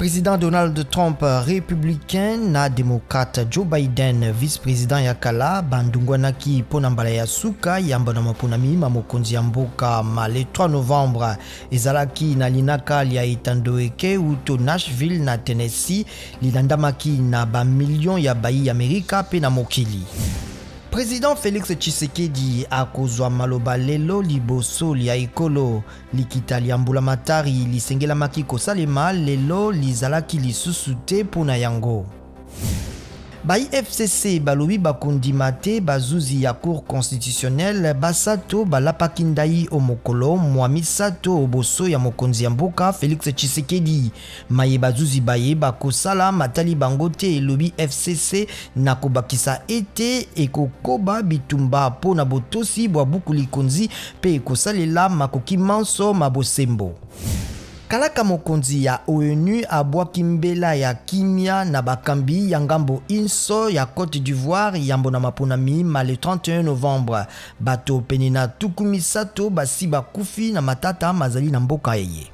President Donald Trump, republicain, na democrate Joe Biden, vice-president ya kala, bandungwanaki mpo na mbala ya suka yambo na maponami ma mokonzi ya mboka ma le 3 novembre. Ezalaki na linaka lya etando eke uto Nashville na Tennessee, lilandamaki na ba millions ya bayi Amerika mpe na mokili. President Felix Tshisekedi akozwa maloba lelo liboso lya ekolo. Likita lya mbulamatari lisengelamaki kosalema lelo lizalaki lisusu te mpo na yango. Bayi FCC balobi bakondima te bazuzi ya Cour constitutionnelle basato balapaki ndai o mokolo mwa misato oboso ya mokonzi ya mboka Felix Tshisekedi. Maye bazuzi baye bakosala matali bango te, elobi FCC, na kobakisa ete ekokoba bitumba mpo na botosi bwa buku likonzi mpe ekosalela makoki manso ma bosembo. Kalaka mokonzi ya ONU abwaki mbela ya kimia na bakambi ya ngambo inso ya Cote d'Ivoire yambo na maponami ma le 31 novembre. Bato pene na 30 basi bakufi na matata mazali na mboka eye.